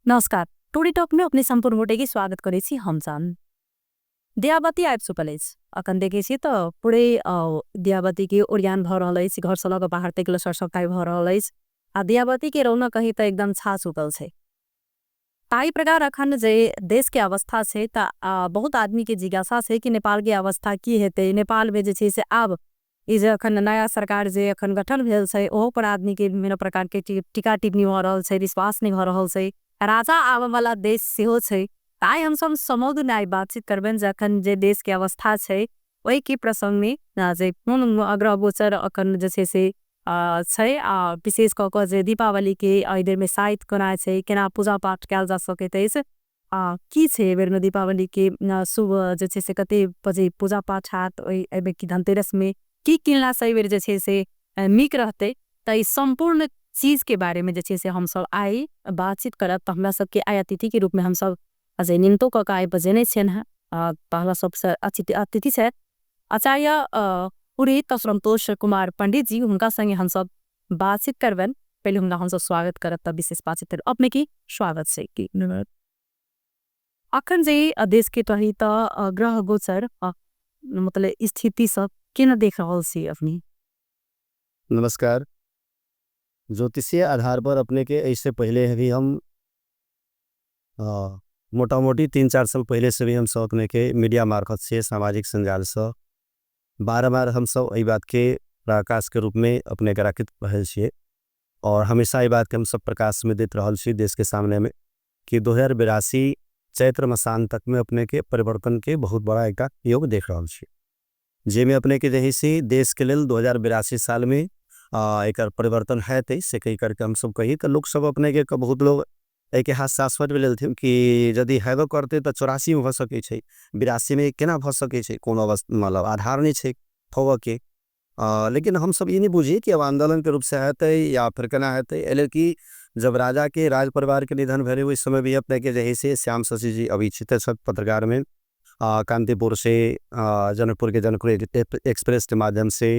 नमस्कार, टोरी टॉक में अपने सम्पूर्ण गोटे के स्वागत करै छी। हम जान दियाबती आबि चुकल अछि। अखन देखै छी तऽ पूरे दियाबती के ओरियान भऽ रहल अछि, घर से लऽ कऽ बाहर तक सर सफाइ भऽ रहल अछि आ दियाबती के रौनक कही तऽ एकदम छा चुकल छै। ताहि प्रकार अखन जे देश के अवस्था छै तऽ बहुत आदमी के जिज्ञासा छै कि नेपाल के अवस्था की हेतै, नेपाल में जे छै से आब ई जे अखन नया सरकार जे अखन गठन भेल छै ओहो पर आदमी के विभिन्न प्रकार के टीका टिप्पणी भऽ रहल छै, विश्वास नहि भऽ रहल छै, राजा आबऽ वाला देश सेहो छै। आइ हमसब समग्र में आइ बातचीत करबनि जे अखन जे देश के अवस्था छै ओहि के प्रसंग में जे कोन ग्रह गोचर अखन जे छै से छै आ विशेष कऽ कऽ जे दीपावली के एहि बेर में साइत कोना छै, केना पूजा पाठ कयल जा सकैत अछि, की छै एहि बेर में दीपावली के शुभ जे छै से कते बजे पूजा पाठ हैत, ओहि एहि की धनतेरस में की किनला से एहि बेर जे छै से नीक रहतै। तऽ ई सम्पूर्ण चीज के बारे में जे छै से हमसब आइ बातचीत करब। तऽ हमरा सबके आइ अतिथि के रूप में हमसब जे निमतो कऽ के आइ बजेने छियनि हेँ, पहला सबसँ अतिथि छथि आचार्य पुरोहित संतोष कुमार पंडित जी, हुनका संगे हमसब बातचीत करबनि। पहिले हुनका हमसब स्वागत करब तऽ विशेष बातचीत करब। अपने की स्वागत छै। अखन जे देश के कही तऽ ग्रह गोचर मतलब स्थिति सब केना देख रहल छी अपने? नमस्कार। ज्योतिषीय आधार पर अपने के ऐसे पहले भी हम मोटा मोटी 3-4 साल पहले से भी हम सब अपने के मीडिया मार्फत से सामाजिक संजाल से बार बार हम सब एहि बात के प्रकाश के रूप में अपने के राखित रहल छियै और हमेशा ई बात के हम सब प्रकाश में देत रहल छी देश के सामने में कि 2082 चैत्र मसान तक में अपने के परिवर्तन के बहुत बड़ा एक योग देख रहल छी, जाहिमे अपने के जे से देश के लेल 2082 साल में एक परिवर्तन हेतै से कहि करके हम सब कही। तो लोग सब अपने के बहुत लोग एहिके हास्यास्पद भी लेलथिन कि यदि हेबो करतै तऽ 84 में भऽ सकै छै, 82 में केना भऽ सकै छै, कोनो अवस्था मतलब आधार नहि छै होबऽ के। लेकिन हम सब ई नहीं बुझी कि अब आंदोलन के रूप से हेतै या फिर केना हेतै, एहि लेल कि जब राजा के राज परिवार के निधन भेलै ओहि समय भी अपने के जे से श्याम शशि जी अभिचित छथि पत्रकार में, कांतिपुर से जनकपुर के जनकपुर एक्सप्रेस के माध्यम से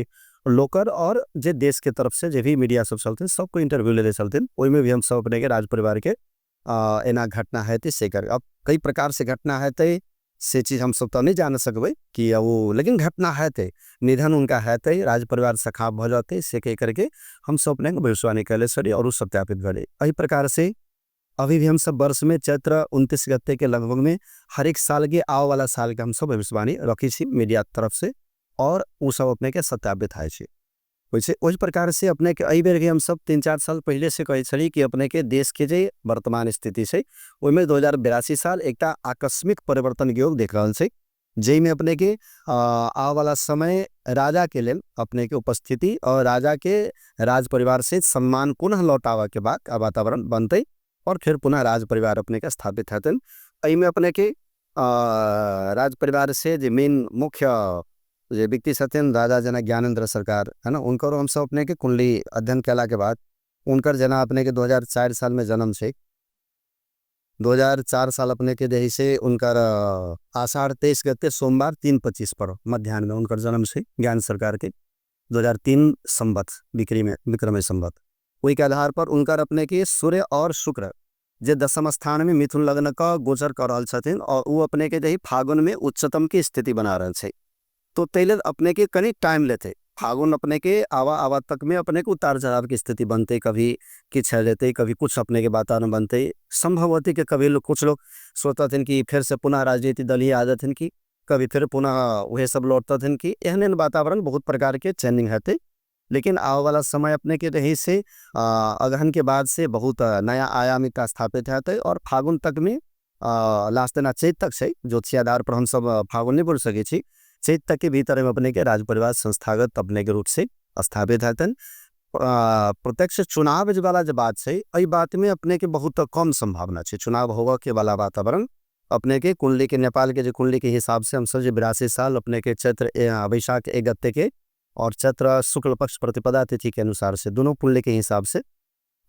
लोकल और जे देश के तरफ से जे भी मीडिया सब चलथिन सबको इंटरव्यू लेले चलथिन, ओहिमे भी हम सब अपने के राज परिवार के एना घटना हेतै से कर। अब कई प्रकार से घटना हेतै से चीज हम सब तो नहीं जान सकबै कि वो, लेकिन घटना हेतै, निधन उनका हेतै, राज परिवार सखाप भऽ जतै से कह करके हम सब अपने भविष्यवाणी कैले छली और उ सत्यापित भेलै। एहि प्रकार से अभी भी हम सब वर्ष में चैत्र 29 गते के लगभग में हर एक साल के आव वाला साल के हम सब भविष्यवाणी रखी छी मीडिया तरफ से और उ सब अपने के सत्यापित है छी। वैसे ओहि प्रकार से अपने के एहि बेर भी हम सब 3-4 साल पहले से कहै छली कि अपने के देश के जे वर्तमान स्थिति छै ओहिमे 2082 साल एकटा आकस्मिक परिवर्तन के योग देख रहल छै, जाहिमे अपने के आव वाला समय राजा के लेल अपने के उपस्थिति और राजा के राज परिवार से सम्मान पुनः लौटावा के बाद वातावरण बनतै और फिर पुनः राज परिवार अपने के स्थापित हेतनि। एहिमे अपने के राज परिवार से जे मेन मुख्य जे व्यक्ति छथिन राजा जेना ज्ञानेन्द्र सरकार है ना, उनकर हम सब अपने के कुंडली अध्ययन कला के बाद उनकर जेना अपने के 2004 साल में जन्म छै, 2004 साल अपने के जे से उनकर आषाढ़ 23 गते सोमवार 3:25 पर मध्यान्ह में उनकर जन्म छै ज्ञान सरकार के 2003 संवत विक्रमी संवत। ओहि के आधार पर उनकर अपने के सूर्य और शुक्र जे दशम स्थान में मिथुन लग्न का गोचर कर रहल छथिन और वो अपने के जे फागुन में उच्चतम के स्थिति बना रहल छै, तो ताहि लेल अपने के कनी टाइम लेते, फागुन अपने के आवा आवा तक में अपने के उतार चढ़ाव के स्थिति बनते, कभी किछु है जेतै, कभी कुछ अपने के वातावरण बनते, संभव होते कि कभी लोग कुछ लोग सोचतथिन कि फिर से पुनः राजनीतिक दल ही आ जाथिन कि कभी फिर पुनः वह सब लौटतथिन कि एहन एहन वातावरण बहुत प्रकार के चेंजिंग हेतै। लेकिन आबऽ वाला समय अपने के रही से अगहन के बाद से बहुत नया आयामिकता स्थापित हेतै और फागुन तक में लास्ट दिना चैत तक छै, ज्योतिषी आधार पर हम सब फागुन नहीं बोल सकै छी, चैत तक के भीतर में अपने के राज परिवार संस्थागत अपने के रूप से स्थापित हेतनि। प्रत्यक्ष चुनाव वाला जे बात छै एहि बात में अपने के बहुत कम संभावना छै, चुनाव होबऽ के वाला वातावरण अपने के कुंडली के नेपाल के जे कुंडली के हिसाब से हम सब जे 82 साल अपने के चैत्र वैशाख 1 गते के और चैत्र शुक्ल पक्ष प्रतिपदा तिथि के अनुसार से दोनों कुंडली के हिसाब से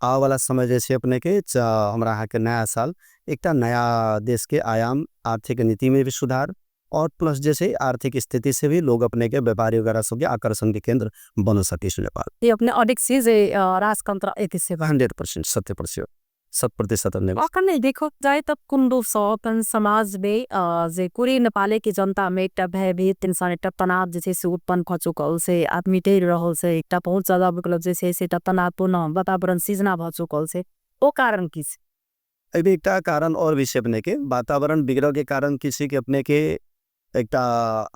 आबऽ वाला समय जे छै अपने के हमरा अहाँके नया साल एकटा नया देश के आयाम, आर्थिक नीति में भी सुधार और प्लस जे छै आर्थिक स्थिति से भी लोग अपने के व्यापारी वगैरह सबके आकर्षण के केंद्र बन सकै छै नेपाल। ये अपने अडिग छी जे राजतंत्र एते से 100% 70%। 100% अपने। अखन नहि देखो जाय तऽ कोन रूपसँ अपन समाजमे जे पूरे नेपालेके जनतामे एकटा भयभीत टेंशन, एकटा तनाव जे छै से उत्पन्न भऽ चुकल छै, आदमी डरि रहल छै, एकटा बहुत ज्यादा मतलब जे छै से एकटा तनावपूर्ण वातावरण सिजना भऽ चुकल छै, ओ कारण की छै? एहिमे एकटा कारण आओर भी छै अपनेके वातावरण बिगड़ऽके कारण की छै कि अपनेके एकटा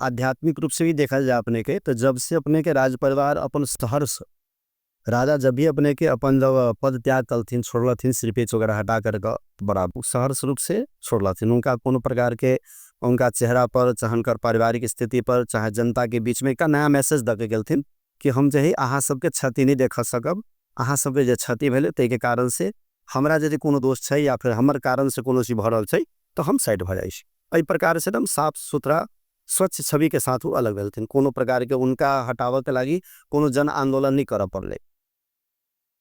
आध्यात्मिक रूप से भी देखल जाय अपनेके, तऽ जब से अपनेके राज परिवार अपन सहर्ष राजा जब भी अपनेके अपन जब पद त्याग कलथिन, छोड़लथिन, सिरपेच वगैरह हटा करके बड़ा सहर्ष रूप से छोड़लथिन, उनका कोनो प्रकारके उनका चेहरा पर चाहे हुनकर पारिवारिक स्थिति पर चाहे जनता के बीच में एकटा नया मैसेज दऽ के गेलथिन कि हम जे है अहाँ सबके क्षति नहि देख सकब, अहाँ सबके जे क्षति भेलै ताहिके कारण से हमरा यदि कोनो दोष छै या फिर हमर कारण से कोनो चीज भऽ रहल छै तऽ हम साइड भऽ जाइ छी। एहि प्रकार से एकदम साफ सुथरा स्वच्छ छवि के साथ वो अलग भेलथिन, कोनो प्रकार के उनका हटाबऽ के लागी कोनो जन आंदोलन नहीं करऽ पड़लै।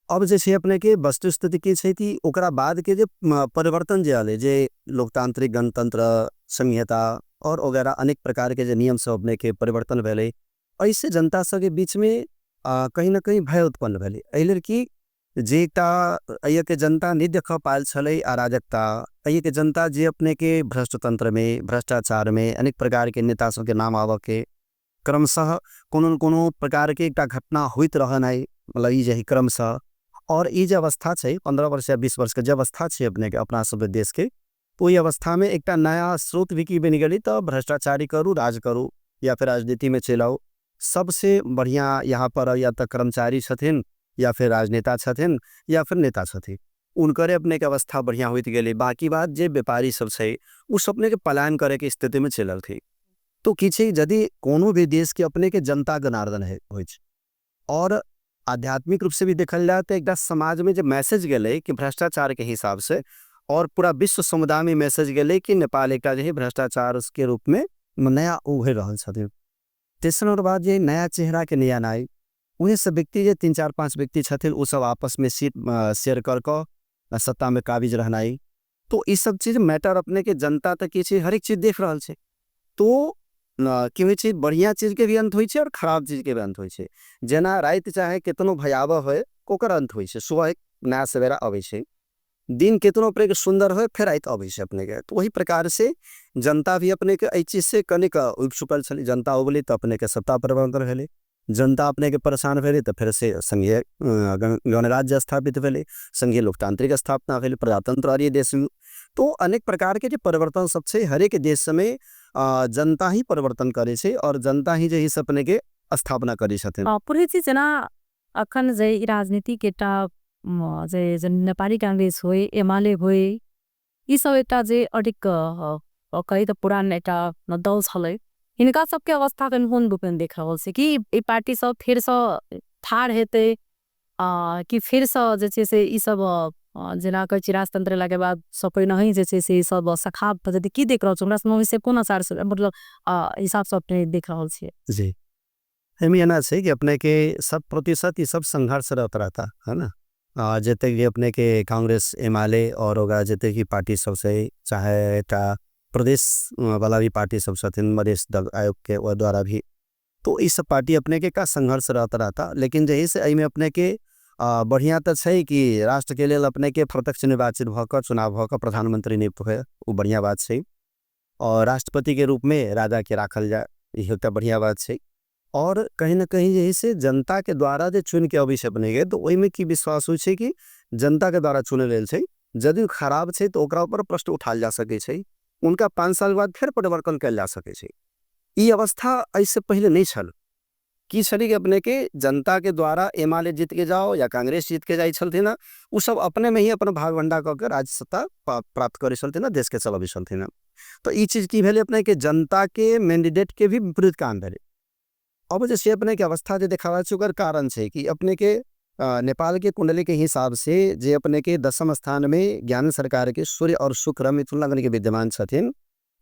अब जे छै अपने के वस्तु स्थिति की छै कि ओकरा बाद के जे परिवर्तन जे आले, जे लोकतांत्रिक गणतंत्र संहिता और वगैरह अनेक प्रकार के जे नियम सब अपने के परिवर्तन भेलै, ऐसे जनता सबके बीच में कहीं ना कहीं भय उत्पन्न भेलै। एहि लेल कि जे एकटा एहिके जनता नहि देख पायल छलै अराजकता, एहिके जनता जे अपने के भ्रष्ट तंत्र में भ्रष्टाचार में अनेक प्रकार के नेता सबके नाम आबऽ के क्रमशः कोनो न कोनो प्रकार के एकटा घटना होइत रहनाइ, मतलब ई जे है क्रमशः, और ई जे अवस्था छै 15 वर्ष या 20 वर्ष के जे अवस्था छै अपने के अपना सबके देश के, ओहि अवस्था में एकटा नया स्रोत भी की बनि गेलै तऽ भ्रष्टाचारी करू, राज करू या फिर राजनीति में चलि आउ। सबसे बढ़िया यहाँ पर या तऽ कर्मचारी छथिन या फिर राजनेता छथिन या फिर नेता छथिन, उनकरे अपने के अवस्था बढ़िया होइत गेलै। बाकी बात जे व्यापारी सब छै ओ सब अपने के पलायन करे के स्थिति में चलि एलथिन। तो की छै यदि कोनो भी देश के अपने के जनता जनार्दन है होइ छै, और आध्यात्मिक रूप से भी देखल जाए तो एकटा समाज में जे मैसेज गेलै कि भ्रष्टाचार के हिसाब से, और पूरा विश्व समुदाय में मैसेज गेलै कि नेपाल एकटा जे है भ्रष्टाचार के रूप में नया उभरि रहल छथिन। तेसर नंबर बात जे नया चेहरा के नया नाइ, उहे सब व्यक्ति जे 3 4 5 व्यक्ति छथिन ओ सब आपस में सीट शेयर कर कऽ सत्ता में काबिज रहनाइ, तो ई सब चीज मैटर अपने के जनता तक की छै हरेक चीज देख रहल छै। तो की होइ छै बढ़िया चीज के भी अंत होइ छै और खराब चीज के भी अंत होइ छै। जेना राति चाहे केतनो भयावह होय ओकर अंत होइ छै, सुबह एक नया सवेरा अबै छै, दिन केतनो अपने के सुंदर होय फेर राति अबै छै अपने के। तो वही प्रकार से जनता भी अपने के एहि चीज से कनिक उबि चुकल छलै। जनता उबलै तऽ अपने के सत्ता परिवर्तन भेलै, जनता अपने के परेशान भेलै तऽ फेर से संघीय गणराज्य स्थापित भेलै, संघीय लोकतांत्रिक स्थापना भेलै, प्रजातंत्र आर्य देश में। तो अनेक प्रकार के जे परिवर्तन सब छै हरेक देश में जनता ही परिवर्तन करै छै और जनता ही जे है अपने के स्थापना करै छथिन। पुरोहित जी, जेना अखन जे राजनीति के एकटा जे नेपाली कांग्रेस होय, एमाले होय, ई सब एकटा जे अधिक कही तऽ पुरान एकटा दल छलै, हिनका सबके अवस्था कोन रूप में देख रहल छै कि ई पार्टी सब फेरसँ ठाढ़ हेतै कि फेरसँ जे छै से ई सब जेना कहै छी राजतंत्र एलाके बाद सब पहिनहि जे छै से ई सब सखाप भऽ जेतै, की देख रहल छी हमरा समझ से कोन आसार से मतलब हिसाबसँ अपने देख रहल छियै? जी, एहिमे एना छै कि अपने के 100% ई सब संघर्षरत रहता है ना। जते भी अपने के कांग्रेस एमाले और होगा जते भी पार्टी सब से, चाहे एकटा प्रदेश वाला भी पार्टी सब छथिन मधेश दल आयोग के द्वारा भी, तो ई सब पार्टी अपने के का संघर्ष रहता रहता। लेकिन जे है एहिमे अपने के बढ़िया तऽ छै कि राष्ट्र के लेल अपने के प्रत्यक्ष निर्वाचित भऽ कऽ चुनाव भऽ कऽ प्रधानमंत्री नियुक्त होय, ओ बढ़िया बात छै। और राष्ट्रपति के रूप में राजा के राखल जाय, इहो एकटा बढ़िया बात छै। और कहीं ना कहीं जे है से जनता के द्वारा जे चुन के अबै छै अपने के, तो ओहिमे की विश्वास होइ छै कि जनता के द्वारा चुनल गेल छै, यदि खराब छै तऽ ओकरा ऊपर प्रश्न उठायल जा सकै छै, उनका 5 साल बाद फेर परिवर्तन कयल जा सकै छै। ई अवस्था एहिसँ पहिले नहि छल। की छलै कि अपने के जनता के द्वारा एमाले जीत के जाओ या कांग्रेस जीत के जाइ छलथिन, ओ सब अपने में ही अपन भाग भंडा कऽ के राज्य सत्ता प्राप्त करै छलथिन, देश के चलबै छलथिन। तऽ ई चीज की भेलै अपने के जनता के मैंडेट के भी विपरीत काम भेलै। अब जे अपने के अवस्था जे देखावा छै ओकर कारण छै कि अपने के नेपाल के कुंडली के हिसाब से जे अपने के 10म स्थान में ज्ञान सरकार के सूर्य और शुक्र मिथुन लग्न के विद्यमान छथिन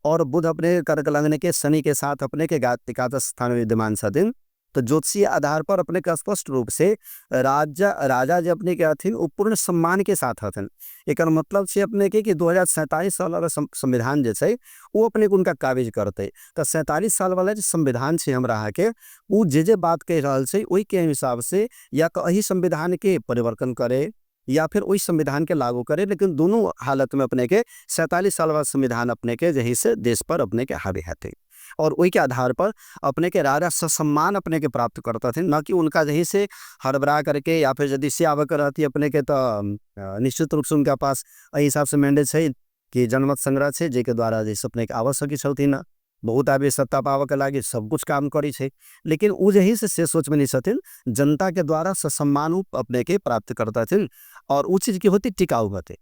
और बुध अपने कर्क लग्न के शनि के साथ अपने के एकादश स्थान में विद्यमान छथिन, तो ज्योतिषीय आधार पर अपने के स्पष्ट रूप से राजा जे अपने के हथिन वो पूर्ण सम्मान के साथ हथिन। एकर मतलब छै अपने के कि 2047 साल वाला संविधान जे छै वो अपने के उनका काबिज करतै। तऽ 47 साल वाला जे संविधान छै हमरा अहाँके, ओ जे जे बात कहि रहल छै ओहिके हिसाब से या तऽ एहि संविधान के परिवर्तन करे या फिर ओहि संविधानके लागू करे, लेकिन दुनू हालतमे अपनेके 47 साल बाद संविधान अपनेके जे है से देश पर अपनेके हावी हेतै और ओहिके आधार पर अपनेके राजा ससम्मान अपनेके प्राप्त करतथिन, न कि उनका जे है से हड़बड़ा करके या फिर यदि से आबऽके रहती अपनेके तऽ निश्चित रूपसँ उनका पास एहि हिसाबसँ मैंडेट छै कि जनमत संग्रह छै, जाहिके द्वारा जे अपनेके आबऽ सकै छलथिन। बहुत आदमी सत्ता पाबऽके लागि सब कुछ काम करै छै, लेकिन ओ जे है से सोचमे नहि छथिन। जनताके द्वारा ससम्मान अपनेके प्राप्त करतथिन और ओ चीज की होती टिकाउ होतै।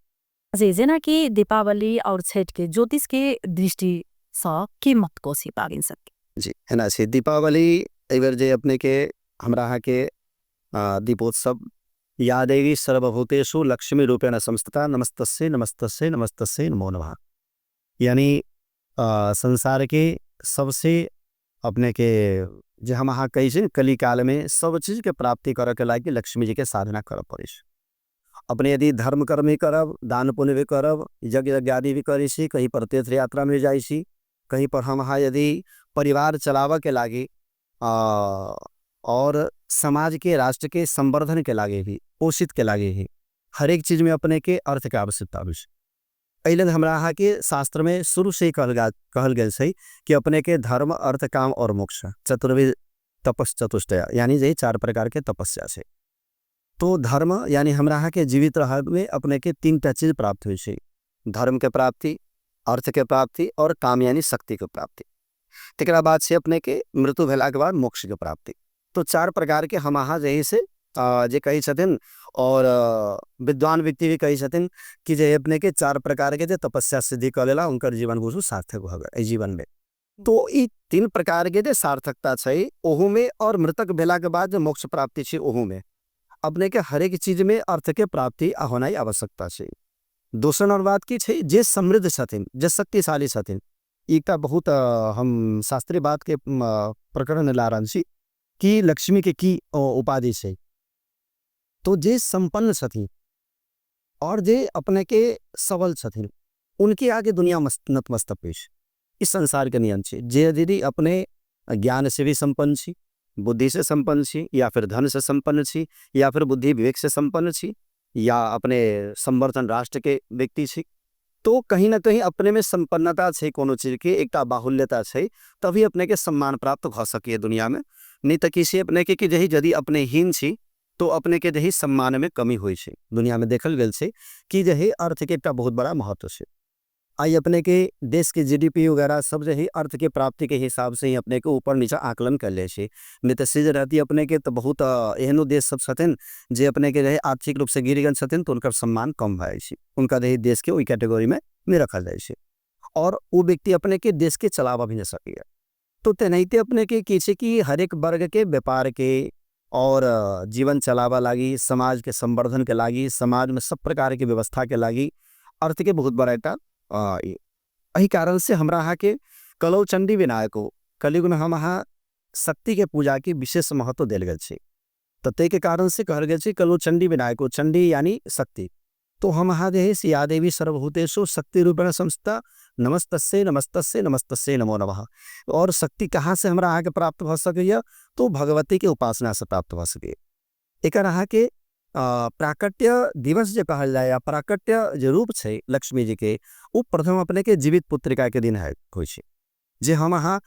जी, जेनाकि दीपावली और छठ के ज्योतिष के दृष्टिसँ की महत्व छै पाबनि सबके? जी, एना छै दीपावली एहिबेर जे अपनेके हमरा अहाँके दीपोत्सव, या देवी सर्वभूतेषु लक्ष्मी रूपेण संस्थिता नमस्तस्यै नमस्तस्यै नमस्तस्यै नमो नमः, यानी संसार के सबसे अपने के जे हम अहाँ कहै छी कली काल में सब चीज के प्राप्ति करऽ के लागि लक्ष्मी जी के साधना करऽ पड़ै छै। अपने यदि धर्म कर्म भी करब, दान पुण्य भी करब, यज्ञ यज्ञादि भी करै छी, कहीं पर तीर्थ यात्रा में जाइ छी, कहीं पर हम अहाँ यदि परिवार चलाबऽ के लागि और समाज के राष्ट्र के संवर्धन के लागि भी, पोषित के लागि भी हरेक चीज में अपने के अर्थ के आवश्यकता होइ छै। एहि लेल हमरा अहाँ के शास्त्र में शुरू से ही कहल गेल छै कि अपने के धर्म, अर्थ, काम और मोक्ष, चतुर्विध तपस चतुष्टय, यानी जे 4 प्रकार के तपस्या छै। तो धर्म यानी हमरा अहाँ के जीवित रहब में अपने के 3टा चीज प्राप्त होइ छै, धर्म के प्राप्ति, अर्थ के प्राप्ति और काम यानी शक्ति के प्राप्ति। तकरा बाद से अपने के मृत्यु भेला के बाद मोक्ष के प्राप्ति। तो 4 प्रकार के हम अहाँ जे से जे कहै छथिन और विद्वान व्यक्ति भी कहै छथिन कि जे अपने के 4 प्रकार के जे तपस्या सिद्धि कऽ लेला उनकर जीवन बुझू सार्थक भऽ गेल एहि जीवन में। तो ई 3 प्रकार के जे सार्थकता छै ओहू में और मृतक भेला के बाद जे मोक्ष प्राप्ति छै ओहू में अपने के हरेक चीज में अर्थ के प्राप्ति आ होनाइ आवश्यकता छै। दोसर नंबर बात की छै, जे समृद्ध छथिन, जे शक्तिशाली छथिन, एकटा बहुत हम शास्त्रीय बात के प्रकरण ला रहल छी कि लक्ष्मी के की उपाधि छै। तो जे संपन्न छथिन और जे अपने के सबल छथिन उनके आगे दुनिया नतमस्तक होइ छै। इस संसार के नियम छै। जे यदि अपने ज्ञान से भी संपन्न छी, बुद्धि से संपन्न छी, या फिर धन से संपन्न छी, या फिर बुद्धि विवेक से संपन्न छी, या अपने संवर्धन राष्ट्र के व्यक्ति छी, तो कहीं ना कहीं अपने में संपन्नता छै, कोनो चीज के एकटा बाहुल्यता छै, तभी अपने के सम्मान प्राप्त भऽ सकैए दुनिया में। नहीं तऽ किसी अपने के कि जही यदि अपने हीन छी तो अपने के जही सम्मान में कमी होइ छै। दुनिया में देखल गेल छै कि जही अर्थ के एकटा बहुत बड़ा महत्व छै। आइ अपने के देश के जीडीपी वगैरह सब जही अर्थ के प्राप्ति के हिसाब से ही अपने के ऊपर नीचा आकलन कर ले छै। नहीं तऽ से जे रहती अपने के तो बहुत एहनो देश सब छथिन जे अपने के रहे आर्थिक रूप से गिर गेल छथिन तो उनकर सम्मान कम भए जाइ छै, उनका रहे देश के ओहि कैटेगरी में नहीं रखल जाइ छै और वो व्यक्ति अपने के देश के चलावा भी नहीं सकैए। तो तेनाहिते अपने के की छै कि हरेक वर्ग के व्यापार के और जीवन चलावा लागी, समाज के संवर्धन के लागी, समाज में सब प्रकार के व्यवस्था के लागी अर्थ के बहुत बड़ा एकटा एहि कारण से हमरा अहाँ के कलौ चंडी विनायक हो, कलयुग में हम अहाँ शक्ति के पूजा के विशेष महत्व देल गेल छै। तऽ ताहि के कारण से कहल गेल छै कलौ चंडी विनायक हो, चंडी यानी शक्ति। तो हम अहाँ जे है से या देवी सर्वभूतेषु शक्ति रूपेण संस्था नमस्तस्यै नमस्तस्यै नमस्तस्यै नमो नमः। और शक्ति कहाँ से हमरा अहाँ के प्राप्त भऽ सकैए तो भगवती के उपासना से प्राप्त भऽ सकैए। एकर अहाँ के प्राकट्य दिवस जे कहल जाय या प्राकट्य जे रूप छै लक्ष्मी जी के, ओ प्रथम अपने के जीवित पुत्रिका के दिन है होइ छै। जे हम अहाँ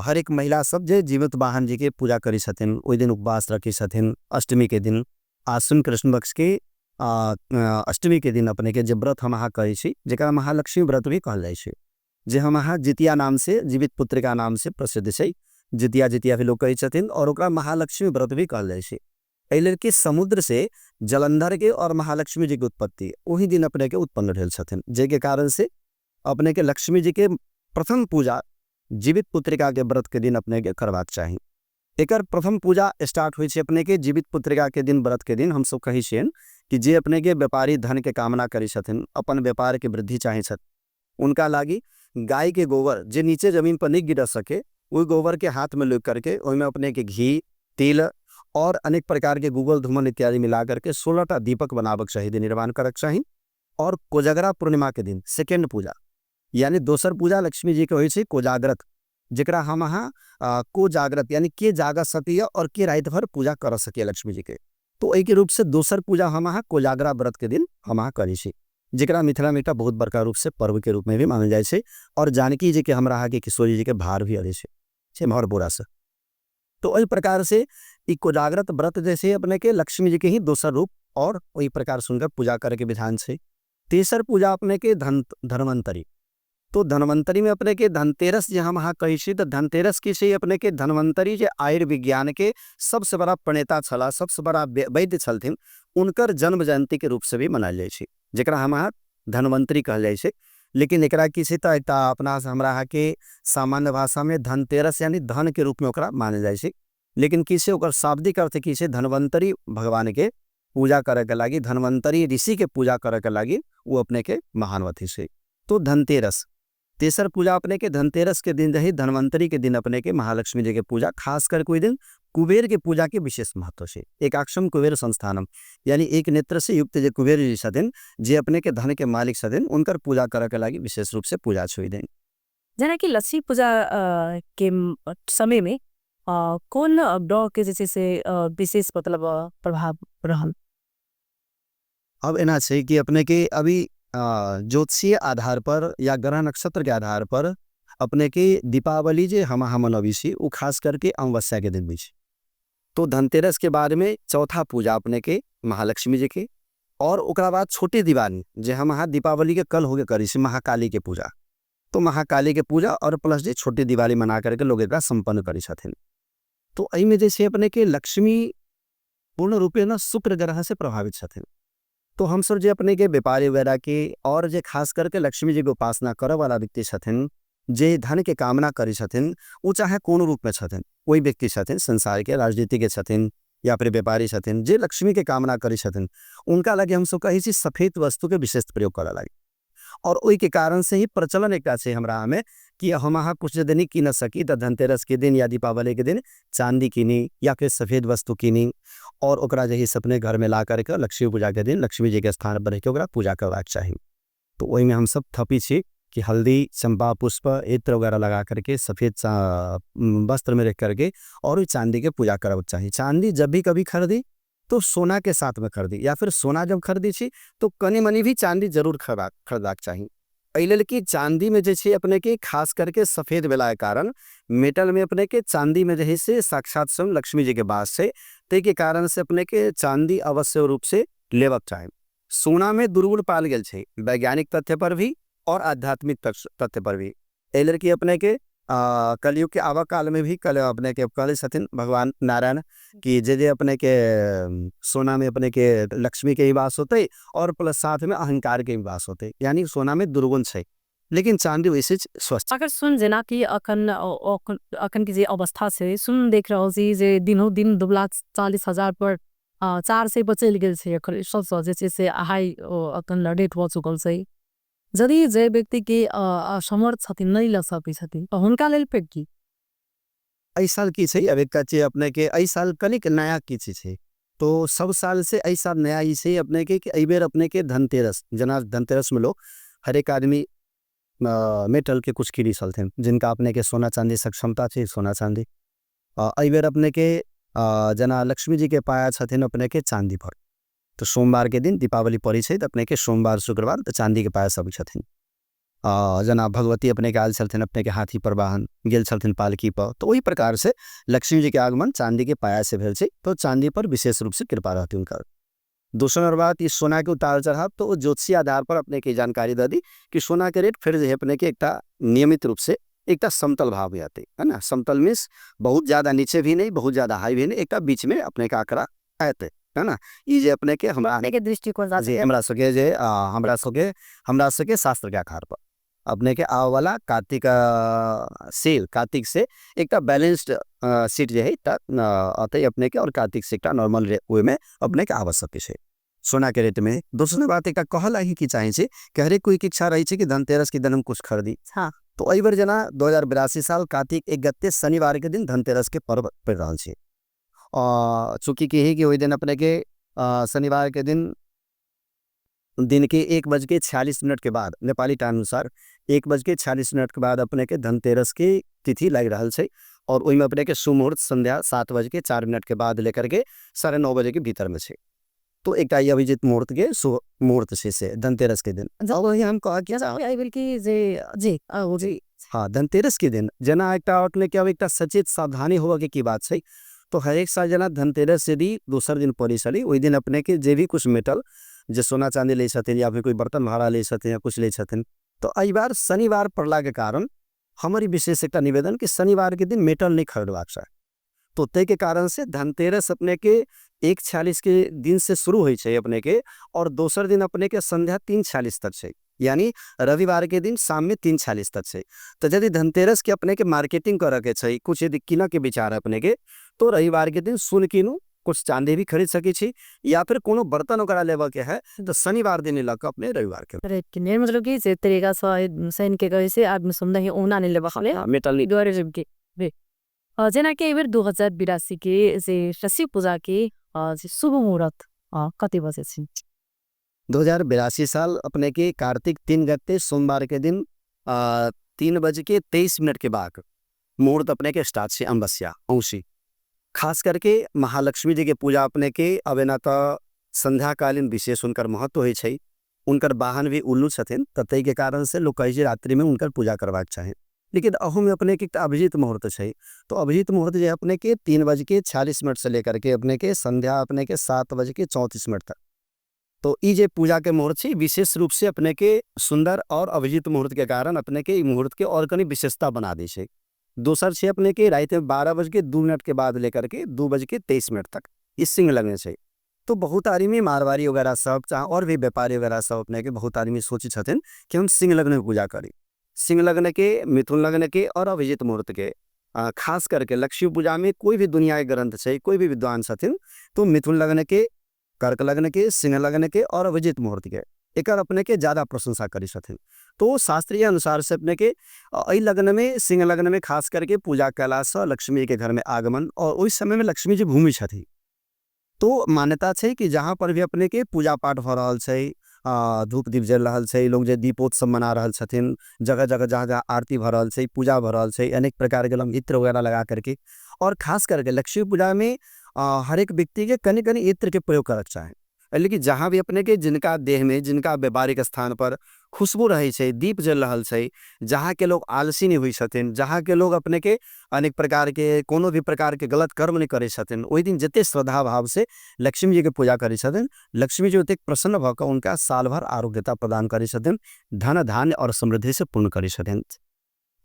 हरेक महिला सब जे जीवित वाहन जी के पूजा करै छथिन ओहि दिन उपवास रखै छथिन। अष्टमी के दिन आश्विन कृष्ण पक्ष के अष्टमी के दिन अपने के जे व्रत हम अहाँ करै छी, जकरा महालक्ष्मी व्रत भी कहल जाइ छै, जे हम अहाँ जितिया नाम से, जीवित पुत्रिका नाम से प्रसिद्ध छै, जितिया जितिया भी लोग कहै छथिन और ओकरा महालक्ष्मी व्रत भी कहल जाइ छै। एहि लेल कि समुद्र से जलंधर के और महालक्ष्मी जी के उत्पत्ति ओहि दिन अपने के उत्पन्न भेल छथिन, जाहिके कारण से अपने के लक्ष्मी जी के प्रथम पूजा जीवित पुत्रिका के व्रत के दिन अपने के करबाक चाही। एकर प्रथम पूजा स्टार्ट होइ छै अपने के जीवित पुत्रिका के दिन, व्रत के दिन। हमसब कहै छियनि कि जे अपने के व्यापारी धन के कामना करै छथिन, अपन व्यापार के वृद्धि चाहै छथिन, उनका लागी गाय के गोबर जे नीचे जमीन पर नहीं गिर सके ओहि गोबर के हाथ में लग करके ओहिमे अपने के घी, तिल और अनेक प्रकार के गूगल धूमन इत्यादि मिला करके 16टा दीपक बनाबक चाही, निर्माण करक चाही। और कोजागरा पूर्णिमा के दिन सेकेंड पूजा यानी दोसर पूजा लक्ष्मी जी के होइ छै कोजाग्रत, जकरा हम अहाँ कोजाग्रत यानी के जाग सकैए और के राति भर पूजा कर सकैए लक्ष्मी जी के। तो एहिके रूपसँ दोसर पूजा हम अहाँ कोजागरा व्रतके दिन हम अहाँ करै छी, जकरा मिथिलामे एकटा बहुत बड़का रूपसँ पर्वके रूपमे भी मानल जाइ छै। आओर जानकी जीके हमरा अहाँके किशोरी जीके भार भी अबै छै छै भरपूरासँ। तो एहि प्रकारसँ ई कोजागरत व्रत जे छै अपनेके लक्ष्मी जीके ही दोसर रूप, आओर ओहि प्रकारसँ हुनकर पूजा करैके विधान छै। तेसर पूजा अपनेके धन्वन्तरी। तो धन्वन्तरी में अपने के धनतेरस जे हम अहाँ कहै छी, तऽ धनतेरस की छै अपने के धन्वन्तरी जे आयुर्विज्ञान के सबसे बड़ा प्रणेता छलाह, सबसे बड़ा वैद्य छलथिन, उनकर जन्म जयंती के रूप से भी मनायल जाइ छै, जकरा हम अहाँ धन्वन्तरी कहल जाइ छै। लेकिन एकरा की छै तऽ एकटा अपना हमरा अहाँके सामान्य भाषा में धनतेरस यानी धन के रूप में ओकरा मानल जाइ छै। लेकिन की छै ओकर शाब्दिक अर्थ की छै, धन्वन्तरी भगवान के पूजा करे के लागी, धन्वन्तरी ऋषि के पूजा करे के लागी वो अपने के महान अथी छै। तो धनतेरस तेसर पूजा अपने के धनतेरस के दिन रही, धन्वन्तरी के दिन अपने के महालक्ष्मी जी के पूजा, खास कर कोई दिन कुबेर के पूजा के विशेष महत्व छै। एकाक्षम कुबेर संस्थानम, यानी एक नेत्र से युक्त जे कुबेर जी छथिन, जे अपने के धन के मालिक छथिन, उनकर पूजा करे के लागी विशेष रूप से पूजा छै दिन। जेनाकि लक्ष्मी पूजा के समय में कोन ग्रह के जे छै से विशेष मतलब प्रभाव रहल? अब एना छै कि अपने के अभी ज्योतिषीय आधार पर या ग्रह नक्षत्र के आधार पर अपने के दीपावली जे हम अहाँ मनबै छी ओ खास करके अमावस्या के दिन होइ छै। तो धनतेरस के बाद में चौथा पूजा अपने के महालक्ष्मी जी के, और ओकरा बाद छोटी दिवाली जे हम अहाँ दीपावली के कल होके करै छी महाकाली के पूजा। तो महाकाली के पूजा और प्लस जे छोटी दिवाली मना करके लोग एकरा संपन्न करै छथिन। तो एहिमे जे छै अपने के लक्ष्मी पूर्ण रूपेण शुक्र ग्रह से प्रभावित छथिन। तो हमसब जे अपने के व्यापारी वगैरह के और जे खास करके लक्ष्मी जी के उपासना करऽ वाला व्यक्ति छथिन, जे धन के कामना करै छथिन, ओ चाहे कोनो रूप में छथिन, कोई व्यक्ति छथिन संसार के, राजनीति के छथिन या फिर व्यापारी छथिन, जे लक्ष्मी के कामना करै छथिन, उनका लागी हमसब कहै छी सफेद वस्तु के विशेष प्रयोग करऽ लागी। और ओहि के कारण से ही प्रचलन एकटा छै हमरा में कि हम अहाँ कुछ यदि नहीं कीन सकी तऽ धनतेरस के दिन या दीपावली के दिन चांदी कीनी या फिर सफेद वस्तु कीनी और ओकरा जे है से अपने घर में ला करके लक्ष्मी पूजा के दिन लक्ष्मी जी के स्थान पर रखिके ओकरा पूजा करबाक चाही। तो ओहिमे हमसब थपी छी कि हल्दी, चंपा पुष्प, इत्र वगैरह लगा करके सफेद वस्त्र में रख करके और ओहि चांदी के पूजा करबाक चाही। चांदी जब भी कभी खरीदी तो सोना के साथ में खरीदी, या फिर सोना जब खरीदी छी तो कनी मनी भी चांदी जरूर खरीदबाक चाही। एहि लेल कि चांदी में जे छै अपने के खास करके सफेद भेला के कारण मेटल में अपने के चांदी में जे है से साक्षात स्वयं लक्ष्मी जी के वास छै, ताहि के कारण से अपने के चांदी अवश्य रूप से लेबाक चाही। सोना में दुर्गुण पायल गेल छै वैज्ञानिक तथ्य पर भी और आध्यात्मिक तथ्य पर भी। एहि लेल कि अपने के कलयुग के आबऽ काल में भी कल अपने के कहले छथिन भगवान नारायण कि जे जे अपने के सोना में अपने के लक्ष्मी के ही वास होतै और प्लस साथ में अहंकार के भी वास होतै, यानी सोना में दुर्गुण छै, लेकिन चांदी वैसे स्वस्थ। अगर सुन जेना कि अखन अखन के जे अवस्था छै, सुन देख रहल छी जे दिनों दिन 2,40,000 पर 400 पर चलि गेल छै, अखन सबसँ जे छै से हाई अखन रेट भऽ चुकल छै। यदि जे व्यक्ति के असमर्थ छथिन, नहि लऽ सकै छथिन, तऽ हुनका लेल फेर की? एहि साल की छै, अब एकटा छै अपने के एहि साल कनिक नया की चीज छै, तो सब साल से एहि साल नया ई छै अपने के कि एहि बेर अपने के धनतेरस, जेना धनतेरस में लोग हरेक आदमी मेटल के कुछ किनी छलथिन, जिनका अपने के सोना चांदी सक्षमता छै सोना चांदी। एहि बेर अपने के जेना लक्ष्मी जी के पाया छथिन अपने के चांदी पर, तो सोमवार के दिन दीपावली पड़ै छै तऽ अपने के सोमवार शुक्रवार तऽ चांदी के पाया सब छथिन। जेना भगवती अपने के आयल छलथिन अपने के हाथी पर वाहन गेल छलथिन पालकी पर, तो ओहि प्रकार से लक्ष्मी जी के आगमन चांदी के पाया से भेल छै, तो चांदी पर विशेष रूप से कृपा रहती हुनकर। दोसर बात ई सोना के उतार चढ़ाव, तो ओ ज्योतिषी आधार पर अपने के जानकारी दऽ दी कि सोना के रेट फेर जे है अपने के एकटा नियमित रूप से एकटा समतल भाव आते है ना, समतल मीन्स बहुत ज्यादा नीचे भी नहीं बहुत ज्यादा हाई भी नहीं, एकटा बीच में अपने के आंकड़ा आते है ना। ई जे अपने के हमरा अपने के दृष्टिकोण जी हमरा सबके जे हमरा सबके शास्त्र के आधार पर अपने के आबऽ वाला कार्तिक सेल कार्तिक से एकटा बैलेंस्ड सीट जे है एकटा अतै अपने के, और कार्तिक से एकटा नॉर्मल वे में अपने के आवश्यक छै सोना के रेट में। दोसर बात एकटा कहल अही की चाहे छै कि हरेक कोई के इच्छा रहै छै कि धनतेरस के दिन हम कुछ खरीदी। हाँ। तो एहि बेर जेना 2082 साल कार्तिक 1 गते शनिवार के दिन धनतेरस के पर्व पड़ि रहल छै। चूँकि की है कि ओहि दिन अपने के शनिवार के दिन दिन के 1:46 के बाद नेपाली टाइम अनुसार 1:46 के बाद अपने के धनतेरस के तिथि लागि रहल छै। आओर ओहिमे अपनेके शुभ मुहूर्त संध्या 7:04 के बाद लेकर के 9:30 बजे के भीतरमे छै। तो एकटा ई अभिजीत मुहूर्त के शुभ मुहूर्त छै से धनतेरस के दिन। हम एहि कि जे जी जी हाँ, धनतेरस के दिन जेना एकटा अपने के अब एकटा सचेत सावधानी होबऽ के की बात छै, तो हरेक साल जेना धनतेरस यदि दोसर दिन पड़ै छलै, ओहि दिन अपने के जे भी कुछ मेटल जे सोना चाँदी लै छथिन या फिर कोइ बर्तन भाड़ा लै छथिन या कुछ लै छथिन, तो एहि बार शनिवार पड़ला के कारण हमर ई विशेष एकटा निवेदन कि शनिवार के दिन मेटल नहीं खरीदबाक चाही। तो ताहिके कारण से धनतेरस अपने के 1:46 के दिन से शुरू होइ छै अपने के, और दोसर दिन अपने के संध्या 3:46 तक छै, यानी रविवार के दिन शाम में 3:46 तक छै। तो यदि धनतेरस के अपने के मार्केटिंग करऽ के छै, कुछ यदि कीनऽ के विचार अपने के, तो रविवार के दिन सोन कीनू, कुछ चाँदी भी खरीद सकै छी, या फिर कोनो बर्तन ओकरा लेबऽ के है तो शनिवार दिन लऽ कऽ अपने रविवार के। मतलब कि जे तरीका से शनि के कहै छै आदमी सुन्दर ही ओना नहीं लेबऽ के मेटल नहीं दुआरे जबकि जेना कि एहि बेर 2082 के जे शशि पूजा के जे शुभ मुहूर्त कति बजे छै? 2082 साल अपने के कार्तिक 3 गते सोमवार के दिन 3:23 के बाद मुहूर्त अपने के स्टार्ट छै अमावस्या औंसी। खास करके महालक्ष्मी जी के पूजा अपने के अब एना तो संध्याकालीन विशेष उनकर महत्व होइ छै, उनकर वाहन भी उल्लू छथिन, तऽ ताहिके कारण से लोग कहै छै रात्रि में उनकर पूजा करबाक चाही। लेकिन अहूमे अपने के एकटा अभिजीत मुहूर्त छै, तो अभिजीत मुहूर्त जे अपने के 3:46 से लेकर के अपने के संध्या अपने के 7:34 तक, तो ई जे पूजा के मुहूर्त छै विशेष रूप से अपने के सुंदर और अभिजीत मुहूर्त के कारण अपने के ई मुहूर्त के और कनी विशेषता बना दै छै। दोसर छै अपने के राति में 12:02 के बाद लेकर के 2:23 तक ई सिंह लग्न छै। तो बहुत आदमी मारवाड़ी वगैरह सब चाहे और भी व्यापारी वगैरह सब अपने के बहुत आदमी सोचै छथिन कि हम सिंह लग्न में पूजा करी। सिंह लग्न के, मिथुन लग्न के और अभिजीत मुहूर्त के, खास करके लक्ष्मी पूजा में कोई भी दुनिया के ग्रंथ छै, कोई भी विद्वान छथिन, तो मिथुन लग्न के, कर्क लग्न के, सिंह लग्न के और अभिजीत मुहूर्त के एकर अपने के ज्यादा प्रशंसा करी छथिन। तो शास्त्रीय अनुसार से अपने के एहि लग्न में, सिंह लग्न में खास करके पूजा कयलासँ लक्ष्मी के घर में आगमन, और ओहि समय में लक्ष्मी जी भूमि छथिन, तो मान्यता छै कि जहाँ पर भी अपने के पूजा पाठ भऽ रहल छै, धूप दीप जलि रहल छै, लोग जे दीपोत्सव मना रहल छथिन, जगह जगह जहाँ जहाँ आरती भऽ रहल छै, पूजा भऽ रहल छै, अनेक प्रकार के लोग इत्र वगैरह लगा करके, और खास करके लक्ष्मी पूजा में हरेक व्यक्ति के कनि कनि इत्र के प्रयोग करक चाही। लेकिन जहाँ भी अपने के जिनका देह में, जिनका व्यापारिक स्थान पर खुशबू रहै छै, दीप जलि रहल छै, जहाँ के लोग आलसी नहीं होइ छथिन, जहाँ के लोग अपने के अनेक प्रकार के कोनो भी प्रकार के गलत कर्म नहीं करै छथिन, ओहि दिन जते श्रद्धा भाव से लक्ष्मी जी के पूजा करै छथिन, लक्ष्मी जी ओतेक प्रसन्न भऽ कऽ उनका साल भर आरोग्यता प्रदान करै छथिन, धन धान्य और समृद्धि से पूर्ण करै छथिन।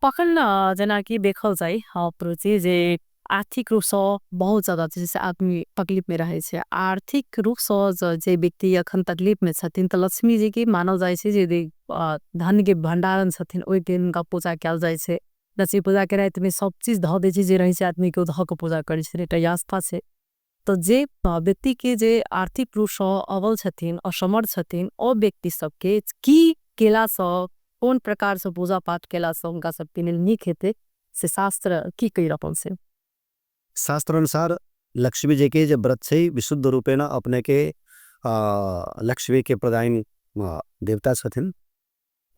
पखन जेनाकि देखल जाय प्रुचि जे आर्थिक रूपसँ बहुत ज्यादा जे आदमी तकलीफ में रहै छै, आर्थिक रूपसँ जे व्यक्ति अखन तकलीफ में छथिन तऽ लक्ष्मी जी के मानल जाइ छै जे धन के भंडारण छथिन, ओहि दिन हुनका पूजा कयल जाइ छै। लक्ष्मी पूजा के राति में सब चीज धऽ दै छै जे रहै छै आदमी के, ओ धऽ के पूजा करै छै, एकटा आस्था छै। तऽ जे व्यक्ति के जे आर्थिक रूपसँ अबल छथिन, असमर्थ छथिन, ओ व्यक्ति सबके की केलासँ, कोन प्रकारसँ पूजा पाठ केलासँ हुनका सबके लेल नीक हेतै, से शास्त्र की कहि रहल छै? शास्त्र अनुसार लक्ष्मी जी के जे व्रत छै विशुद्ध रूपेण अपने के लक्ष्मी के प्रदान देवता छथिन,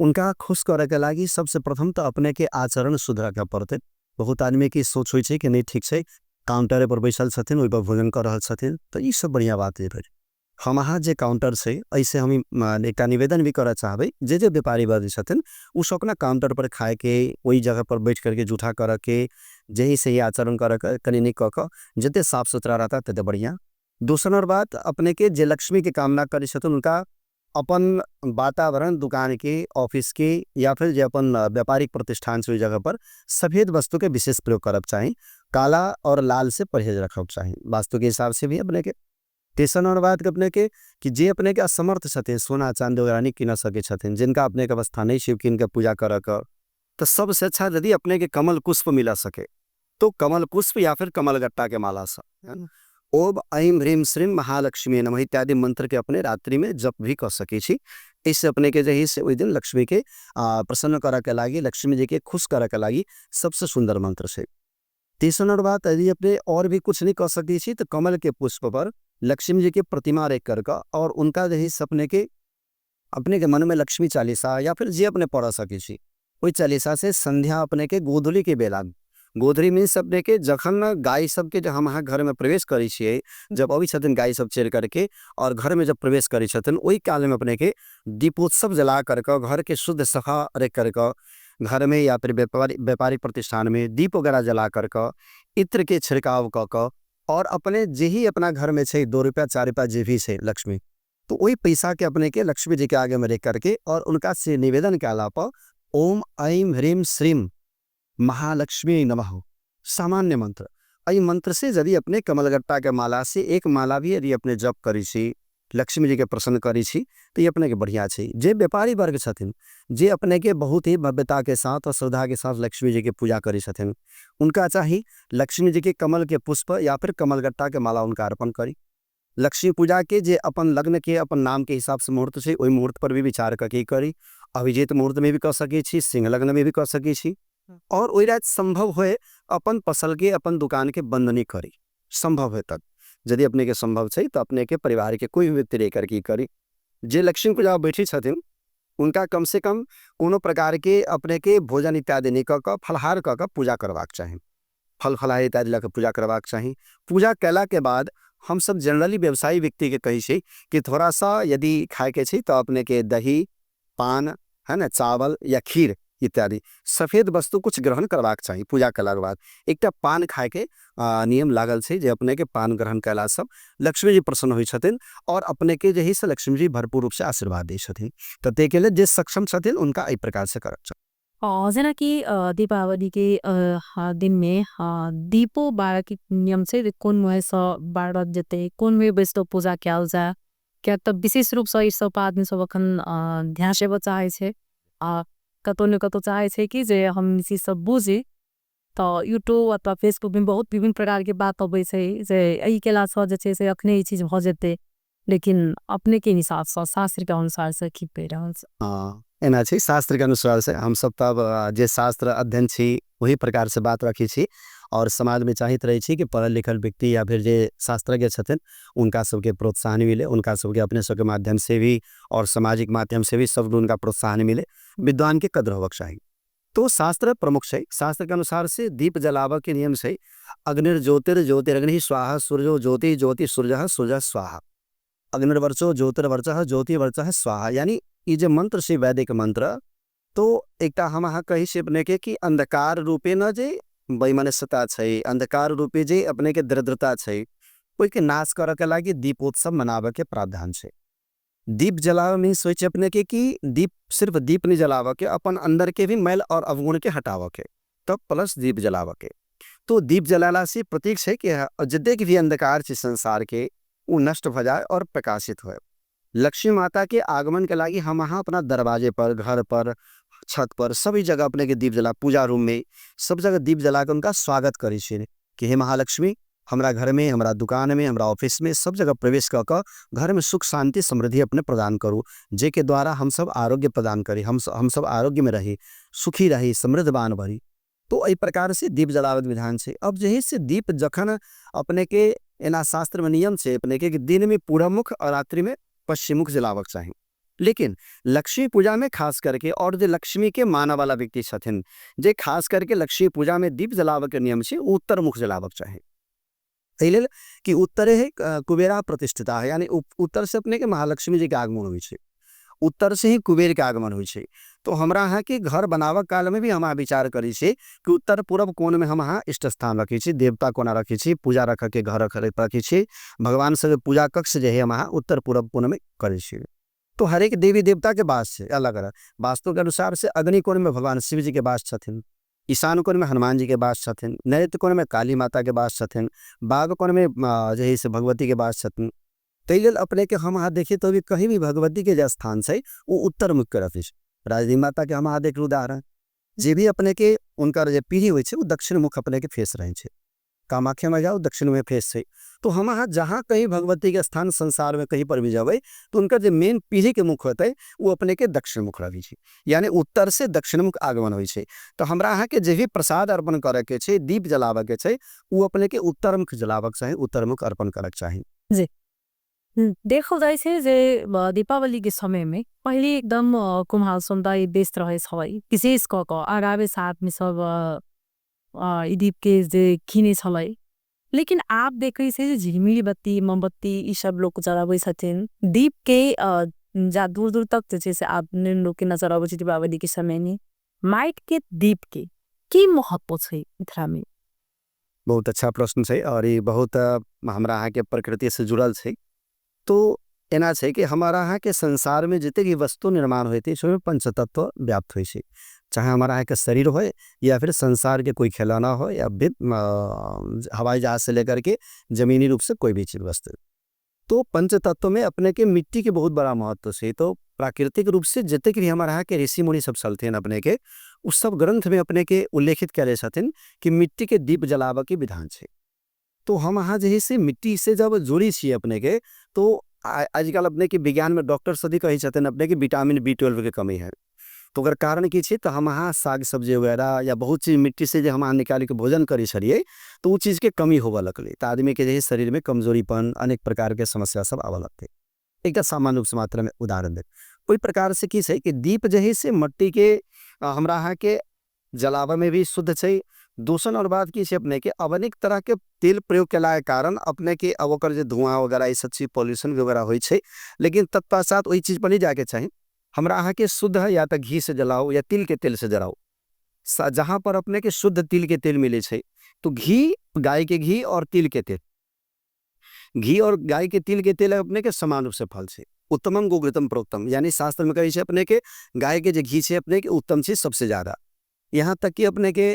उनका खुश करे के लागी सबसे प्रथम तो अपने के आचरण शुद्ध रखे पड़तै। बहुत आदमी के सोच होइ छै कि नहीं ठीक छै, काउंटरे पर बैसल छथिन, ओहि पर भोजन कर रहल छथिन, तो ई सब बढ़िया बात है। हम अहाँ जे काउंटर छै एहिसे हम एकटा निवेदन भी करऽ चाहबै, जे जे व्यापारी वर्ग छथिन ओ सब अपना काउंटर पर खाए के, ओहि जगह पर बैठ करके जूठा करऽ के, जेही सही आचरण करऽ के, कनि नीक कऽ कऽ जते साफ सुथरा रहता तते बढ़िया। दोसर बात अपने के जे लक्ष्मी के कामना करै छथिन उनका अपन वातावरण दुकान के, ऑफिस के या फिर जे अपन व्यापारिक प्रतिष्ठान छै ओहि जगह पर सफेद वस्तु के विशेष प्रयोग करब चाही, काला और लाल से परहेज रखब चाही वास्तु के हिसाब से भी अपने के। तेसर नंबर बात अपने के कि जे अपने के असमर्थ छथिन, सोना चांदी वगैरह नहीं किन सकै छथिन, जिनका अपने के अवस्था नहीं छै किन के पूजा करऽ के, तो सबसे अच्छा यदि अपने के कमल पुष्प मिला सके तो कमल पुष्प या फिर कमल गट्टा के माला से ओम ऐं ह्रीं श्रीं महालक्ष्मी नमः इत्यादि मंत्र के अपने रात्रि में जप भी कर सकै छी। एहिसे अपने के जे से ओहि दिन लक्ष्मी के प्रसन्न करऽ के लागी, लक्ष्मी जी के खुश करऽ के लागी सबसे सुंदर मंत्र छै। तेसर नंबर बात यदि अपने और भी कुछ नहीं कर सकै छी तो कमल के पुष्प पर लक्ष्मी जी के प्रतिमा रख करके और उनका जे है अपने के मन में लक्ष्मी चालीसा या फिर जे अपने पढ़ सकै छी ओहि चालीसा से संध्या अपने के गोधूली के बेला गोधरी मीन्स अपनेके जखन गाय सबके जे हम अहाँ घरमे प्रवेश करै छियै, जब अबै छथिन गाय सब चरि करके और घरमे जब प्रवेश करै छथिन, ओहि कालमे अपनेके दीपोत्सव जला करके घरके शुद्ध सफा रखि करके घरमे या फिर व्यापारिक प्रतिष्ठानमे दीप वगैरह जला करके इत्रके छिड़काव कऽ कऽ और अपने जे ही अपना घरमे छै 2 रुपया 4 रुपया जे भी छै लक्ष्मी, तो ओहि पैसाके अपनेके लक्ष्मी जीके आगेमे रखि करके और उनका से निवेदन कयला पर ओम ऐं ह्रीं श्रीं महालक्ष्मी नमः सामान्य मंत्र, एहि मंत्र से यदि अपने कमलगट्टा के माला से एक माला भी यदि अपने जप करै छी, लक्ष्मी जी के प्रसन्न करै छी, तऽ ई अपनेके बढ़िआँ छै। जे व्यापारी वर्ग छथिन, जे अपनेके बहुत ही भव्यता के साथ और श्रद्धा के साथ लक्ष्मी जी के पूजा करै छथिन, उनका चाही लक्ष्मी जी के कमल के पुष्प या फिर कमलगट्टा के माला उनका अर्पण करी। लक्ष्मी पूजा के जे अपन लग्न के अपन नाम के हिसाब से मुहूर्त छै, ओहि मुहूर्त पर भी विचार करके करी। अभिजीत मुहूर्त में भी कऽ सकै छी, सिंह लग्न में भी कऽ सकै छी, और ओहि राति संभव होए अपन फसल के अपन दुकान के बंद नहीं करी, संभव है तक। यदि अपने के संभव छै तो अपने के परिवार के कोई भी व्यक्ति रह करके करी। जे लक्ष्मी पूजा बैठी छथिन उनका कम से कम कोनो प्रकार के अपने के भोजन इत्यादि नहीं कऽ कऽ फलहार कऽ कऽ पूजा करबाक चाही, फल फलहार इत्यादि लऽ कऽ पूजा करबाक चाही। पूजा कयला के बाद हम सब जनरली व्यवसायी व्यक्ति के कहै छै कि थोड़ा सा यदि खाए के छै तो अपने के दही पान है ना, चावल या खीर इत्यादि सफेद वस्तु कुछ ग्रहण करबाक चाही। पूजा कयला के बाद एकटा पान खाए के नियम लागल छै जे अपने के पान ग्रहण कयला सब लक्ष्मी जी प्रसन्न होइ छथिन और अपने के जे से लक्ष्मी जी भरपूर रूप से आशीर्वाद दै छथिन। तऽ ताहिके लेल जे सक्षम छथिन उनका एहि प्रकार से करक चाही। जेनाकि दीपावली के दिन में दीपो बारह के नियम छै, कोन मुँह से बारल जेतै, कोन मुँह बैस कऽ पूजा कयल जाय, किएक तऽ विशेष रूप से ई सब आदमी सब अखन ध्यान से चाहै छै, आ कतौ ने कतौ चाहै छै कि जे हम ई चीज सब बुझी। तऽ यूट्यूब अथवा फेसबुक में बहुत विभिन्न प्रकार के बात अबै छै जे एहि केलासँ जे छै से अखने ई चीज भऽ जेतै, लेकिन अपने के हिसाबसँ शास्त्र के अनुसार से की कहि रहल छै? एना छै शास्त्र के अनुसार से हम सब तब जे शास्त्र अध्ययन छी ओही प्रकार से बात रखै छी और समाज में चाहैत रहै छी कि पढ़ल लिखल व्यक्ति या फिर जे शास्त्रज्ञ छथिन उनका सबके प्रोत्साहन मिले, उनका सबके अपने सबके माध्यम से भी और सामाजिक माध्यम से भी सब उनका प्रोत्साहन मिले, विद्वान के कदर होबक चाही। तो शास्त्र प्रमुख छै। शास्त्र के अनुसार से दीप जलाबऽ के नियम छै अग्निर्ज्योतिर्ज्योतिरग्नि स्वाहा सूर्यो ज्योति ज्योति सूर्यः सूर्यः स्वाहा अग्निर्वर्चो ज्योतिर्वर्चः ज्योतिर्वर्चः स्वाहा। यानी ई जे मंत्र छै वैदिक मंत्र, तो एकटा हम अहाँ कहै छी अपने के कि अंधकार रूपे न जे वैमनस्यता छै, अंधकार रूपे जे अपने के दरिद्रता छै, ओहिके नाश करऽ के लागी दीपोत्सव मनाबऽ के प्रावधान छै। दीप जलाबऽ मीन्स होइ छै अपने के कि दीप सिर्फ दीप नहीं जलाबऽ के, अपन अंदर के भी मैल और अवगुण के हटाबऽ के, तब प्लस दीप जलाबऽ के। तो दीप जलाला से प्रतीक छै कि जतेक भी अंधकार छै संसार के वो नष्ट भऽ जाए और प्रकाशित होए। लक्ष्मी माता के आगमन के लागी हम अहाँ अपना दरवाजे पर, घर पर, छत पर सभी जगह अपने के दीप जला, पूजा रूम में सब जगह दीप जला के उनका स्वागत करै छियै कि हे महालक्ष्मी हमरा घर में, हमरा दुकान में, हमरा ऑफिस में सब जगह प्रवेश कऽ कऽ घर में सुख शांति समृद्धि अपने प्रदान करू, जे के द्वारा हम सब आरोग्य प्रदान करी, हम सब आरोग्य में रही, सुखी रही, समृद्धवान भरी। तो एहि प्रकार से दीप जलाबैके विधान छै। अब जे है से दीप जखन अपने के एना शास्त्र में नियम छै अपने के कि दिन में पूरब मुख और रात्रि में पश्चिम मुख जलाबक चाही, लेकिन लक्ष्मी पूजा में खास करके और जे लक्ष्मी के मानऽ वाला व्यक्ति छथिन, जे खास करके लक्ष्मी पूजा में दीप जलाबऽ के नियम छै ओ उत्तर मुख जलाबक चाही। एहि लेल कि उत्तरे है कुबेरा प्रतिष्ठिता है, यानी उत्तर से अपने के महालक्ष्मी जी के आगमन होइ छै, उत्तर से ही कुबेर के आगमन होइ छै। तो हमरा अहाँ के घर बनाबऽ काल में भी हम अहाँ विचार करै छी कि उत्तर पूरब कोण में हम अहाँ इष्ट स्थान रखै छी, देवता कोना रखै छी, पूजा रखऽ के घर रखै छी, भगवान सबके पूजा कक्ष जे है हम अहाँ उत्तर पूरब कोण में करै छी। तो हरेक देवी देवता के वास छै अलग अलग। वास्तु के अनुसार से अग्नि कोण में भगवान शिव जी के वास छथिन, ईशान कोण में हनुमान जी के वास छथिन, नैऋत्य कोण में काली माता के वास छथिन, बाघ कोण में जे है से भगवती के वास छथिन। ताहि लेल अपने के हम अहाँ देखिए तो भी कहीं भी भगवती के जे स्थान छै वो उत्तर मुख के रखै छै। राजदेवी माता के हम अहाँ देखलू उदाहरण, जे भी अपने के उनकर जे पीढ़ी होइ छै वो दक्षिण मुख अपने के फेस रहै छै। कामाख्या में जाओ दक्षिण में फेस छै। तो हम अहाँ जहाँ कहीं भगवती के स्थान संसार में कहीं पर भी जबै तो उनकर जे मेन पीढ़ी के मुख होतै वो अपने के दक्षिण मुख रहै छै, यानी उत्तर से दक्षिण मुख आगमन होइ छै। तो हमरा अहाँ के जे भी प्रसाद अर्पण करऽ के छै, दीप जलाबऽ के छै, वो अपने के उत्तर मुख जलाबऽ के चाही, उत्तर मुख अर्पण करऽ के चाही। जी देखल जाइ छै जे दीपावली के समय में पहिले एकदम कुम्हार समुदाय व्यस्त रहै छलै, विशेष कऽ कऽ अगाबे साथ में सब ई दीपके जे कीनै छलै। लेकिन आब देखै छै जे झिलमिली बत्ती मोमबत्ती ई सब लोक जराबै छथिन। दीपके जा दूर दूर तक जे छै से आब लोकके नजर अबै छै दीपावलीके समयमे। माटिके दीपके की महत्व छै मिथिलामे? बहुत अच्छा प्रश्न छै आओर ई बहुत हमरा अहाँके प्रकृतिसँ जुड़ल छै। तो एना छै कि हमारा अहाँके संसारमे जतेक भी वस्तु निर्माण होइत अछि ओहिमे पंचतत्व व्याप्त होइ छै, चाहे हमारा अहाँके शरीर होइ या फिर संसारके कोइ खिलौना होइ या फिर हवाई जहाज से लेकर के जमीनी रूप से कोई भी चीज वस्तु। तो पंचतत्व में अपने के मिट्टी के बहुत बड़ा महत्व छै। तो प्राकृतिक रूप से जतेक भी हमारा अहाँके ऋषि मुनि सब छलथिन अपने के, उस सब ग्रंथ में अपने के उल्लेखित कयले छथिन कि मिट्टी के दीप जलाबऽ के विधान छै। तो हम अहाँ जे है से मिट्टी से जब जुड़ै छियै अपने के, तो आजकल अपने के विज्ञान में डॉक्टर सभी कहै छथिन अपने के विटामिन B12 के कमी है। तो ओकर कारण की छै, तऽ हम अहाँ साग सब्जी वगैरह या बहुत चीज मिट्टी से जे हम अहाँ निकालि के भोजन करै छलियै तऽ ओ चीजके कमी होबऽ लगलै, तऽ आदमीके जे है शरीरमे कमजोरीपन अनेक प्रकारके समस्या सब आबऽ लगतै। एकटा सामान्य रूपसँ मात्रामे उदाहरण देब। ओहि प्रकारसँ की छै कि दीप जे है से मट्टीके हमरा अहाँके जलाबऽमे भी शुद्ध छै। दोसर आओर बात की छै अपने के अब अनेक तरहके तेल प्रयोग केलाके कारण अपने के अब ओकर जे धुआँ वगैरह ई सब चीज पॉल्यूशन वगैरह होइ छै, लेकिन तत्पश्चात ओहि चीज पर नहि जायके चाही। हमरा अहाँके शुद्ध है या तऽ घी से जलाउ या तिलके तेल से जराउ। जहाँ पर अपने के शुद्ध तिल के तेल मिलै छै तो घी, गाय के घी और तिल के तेल, घी और गाय के तिल के तेल अपने के समान रूप से फल छै। उत्तमम गोघृतम प्रोक्तम, यानी शास्त्र में कहै छै अपने के गाय के जे घी छै अपने के उत्तम छै सबसे ज्यादा। यहाँ तक कि अपने के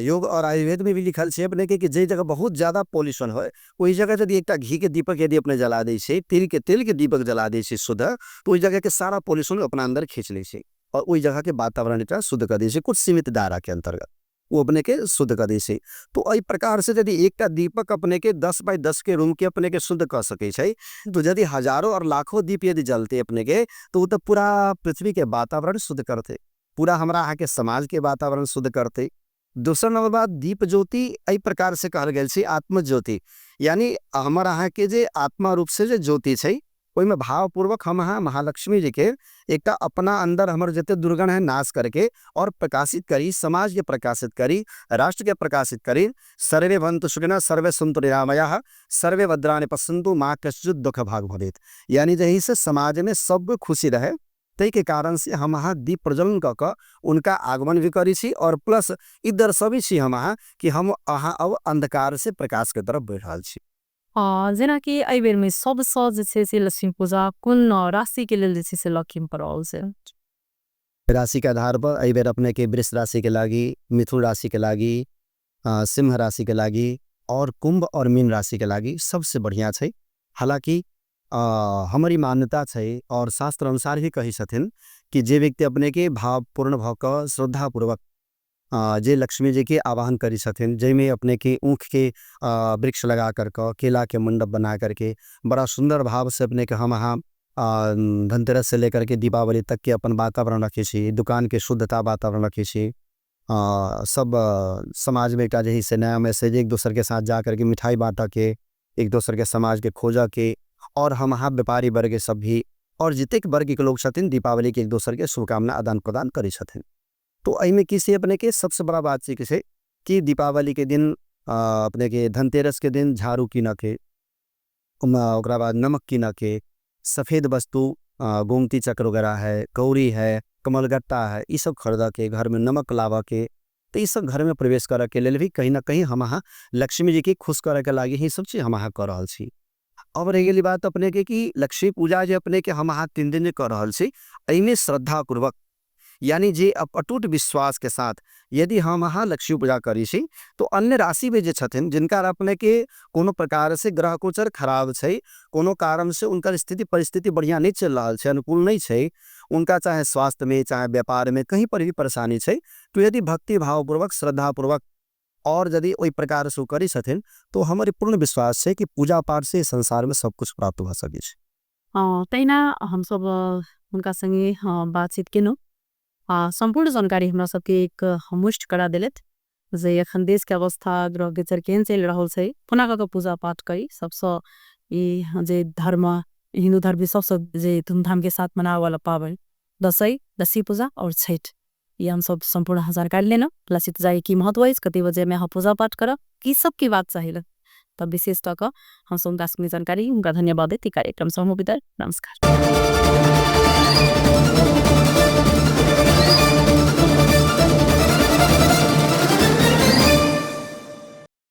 योग और आयुर्वेद में भी लिखल छै अपने के कि जे जगह बहुत ज्यादा पॉल्यूशन होय ओहि जगह यदि एकटा घी के दीपक यदि अपने जला दै छै, तिल के तेल के दीपक जला दै छै शुद्ध, तो ओहि जगह के सारा पॉल्यूशन अपना अंदर खींच लै छै और ओहि जगह के वातावरण एकटा शुद्ध कर दै छै, कुछ सीमित दायरा के अंतर्गत वो अपने के शुद्ध कर दै छै। तो एहि प्रकार से यदि एकटा दीपक अपने के 10 बाई 10 के रूम के अपने के शुद्ध कर सकै छै, तो यदि हजारों और लाखों दीप यदि जलते अपने के तो वो तो पूरा पृथ्वी के वातावरण शुद्ध करते, पूरा हमरा अहाँके समाज के वातावरण शुद्ध करते। दोसर नंबर बात, दीप ज्योति एहि प्रकार से कहल गेल छै आत्मज्योति, यानी हमर अहाँके जे आत्मा रूप से जे ज्योति छै ओहिमे भावपूर्वक हम अहाँ महालक्ष्मी जी के एकटा अपना अंदर हमर जते दुर्गुण है नाश करके और प्रकाशित करी, समाज के प्रकाशित करी, राष्ट्र के प्रकाशित करी। सर्वे भवन्तु सुखिनः सर्वे सन्तु निरामयाः सर्वे भद्राणि पश्यन्तु मा कश्चित् दुःख भाग भवेत्, यानी जही से समाज में सब खुशी रहे, ताहि के कारण से हम अहाँ दीप प्रज्वलन कऽ कऽ उनका आगमन भी करै छी और प्लस ई दर्शबै छी हम अहाँ कि हम अहाँ अब अंधकार से प्रकाश के तरफ बढ़ि रहल छी। जेनाकि एहि बेरमे सबसँ जे छै से लक्ष्मी पूजा कोन राशिके लेल जे छै से लक्ष्मी पड़ल छै? राशि के आधार पर एहि बेर अपने के वृष राशि के लागी, मिथुन राशि के लागी, सिंह राशि के लागी और कुंभ और मीन राशि के लागी सबसे बढ़िया छै। हालांकि हमर ई मान्यता छै और शास्त्र अनुसार ही कहै छथिन कि जे व्यक्ति अपने के भावपूर्ण भऽ कऽ श्रद्धापूर्वक जे लक्ष्मी जी के आवाहन करै छथिन, जाहिमे अपने के ऊख के वृक्ष लगा करके केला के मंडप बना करके बड़ा सुन्दर भाव से अपने के हम अहाँ धनतेरस से लेकर के दीपावली तक के अपन वातावरण रखै छी, दुकान के शुद्धता वातावरण रखै छी, सब समाज में एकटा जे है से नया मैसेज एक दोसर के साथ जा करके मिठाई बाँटऽ के, एक दोसर के समाज के खोजऽ के, और हम अहाँ व्यापारी वर्ग सब भी और जतेक वर्ग के लोग छथिन दीपावली के एक दोसर के शुभकामना आदान प्रदान करै छथिन। तो एहिमे की छै अपने के सबसे बड़ा बात छै कि छै कि दीपावली के दिन अपने के धनतेरस के दिन झाड़ू कीनऽ के, ओकरा बाद नमक कीनऽ के, सफेद वस्तु गोमती चक्र वगैरह है, कौड़ी है, कमलगट्टा है, ई सब खरीदऽ के, घर में नमक लाबऽ के, तो ई सब घर में प्रवेश करऽ के लेल भी कहीं ना कहीं हम अहाँ लक्ष्मी जी के खुश करऽ के लागी ही सब चीज हम अहाँ कऽ रहल छी। अब रहि गेली बात अपने के कि लक्ष्मी पूजा जे अपने के हम अहाँ 3 दिन जे कऽ रहल छी एहिमे श्रद्धापूर्वक यानी जे अटूट विश्वास के साथ यदि हम अहाँ लक्ष्मी पूजा करै छी तो अन्य राशि में जे छथिन जिनका अपने के कोनो प्रकार से ग्रह गोचर खराब छै, कोनो कारण से उनकर स्थिति परिस्थिति बढ़िया नहीं चल रहा छै, अनुकूल नहीं छै, उनका चाहे स्वास्थ्य में चाहे व्यापार में कहीं पर भी परेशानी छै, तो यदि भक्ति भावपूर्वक श्रद्धापूर्वक और यदि ओहि प्रकार से करै छथिन तो हमर पूर्ण विश्वास छै कि पूजा पाठ से संसार में सब कुछ प्राप्त भऽ सकै छै। तहिना हमसब हुनका संगे बातचीत केलहुँ, सम्पूर्ण जानकारी हमरा सबके एक मुष्ट करा देलथि जे एखन देश के अवस्था ग्रह गोचर केहन चलि रहल छै, कोना कऽ कऽ पूजा पाठ करी। सबसँ ई जे धर्म हिंदू धर्म सबसँ जे धूमधाम के साथ मनाबऽ वाला पाबनि दसैँ, लक्ष्मी पूजा और छठि, ई हमसब सम्पूर्ण अहाँ जानकारी लेलहुँ। तुलसी पूजा के की महत्व अछि, कते बजे में अहाँ पूजा पाठ करब, की सब की बात चाही तऽ विशेष कऽ कऽ हमसब हुनका सबके जानकारी, हुनका धन्यवाद दैत ई कार्यक्रम सँ हम विदा। नमस्कार।